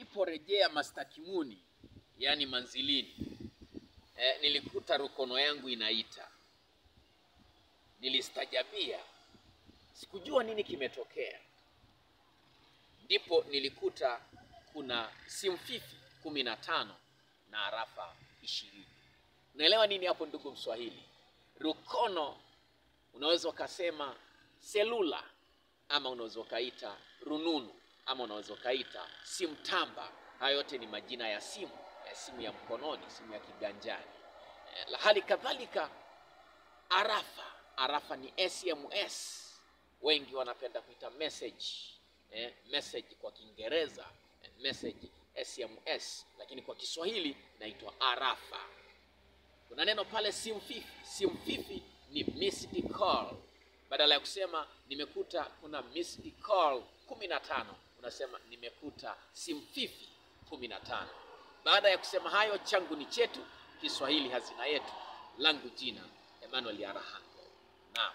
Niliporejea mastakimuni, yani manzilini, nilikuta rukono yangu inaita. Nilistajabia, sikujua nini kimetokea. Ndipo nilikuta kuna simfifi 15 na arafa 20. Unaelewa nini hapo, ndugu Mswahili? Rukono unaweza ukasema selula, ama unaweza ukaita rununu, ama unaweza ukaita simtamba. Hayo yote ni majina ya simu, ya simu ya mkononi, simu ya kiganjani. Hali kadhalika arafa. Arafa ni SMS, wengi wanapenda kuita message, message kwa Kiingereza, message SMS, lakini kwa Kiswahili inaitwa arafa. Kuna neno pale simfifi. Simfifi ni missed call. Badala ya kusema nimekuta kuna missed call 15, unasema nimekuta simfifi 15. Baada ya kusema hayo, changu ni chetu, Kiswahili hazina yetu, langu jina Emmanuel Arahango. Naam.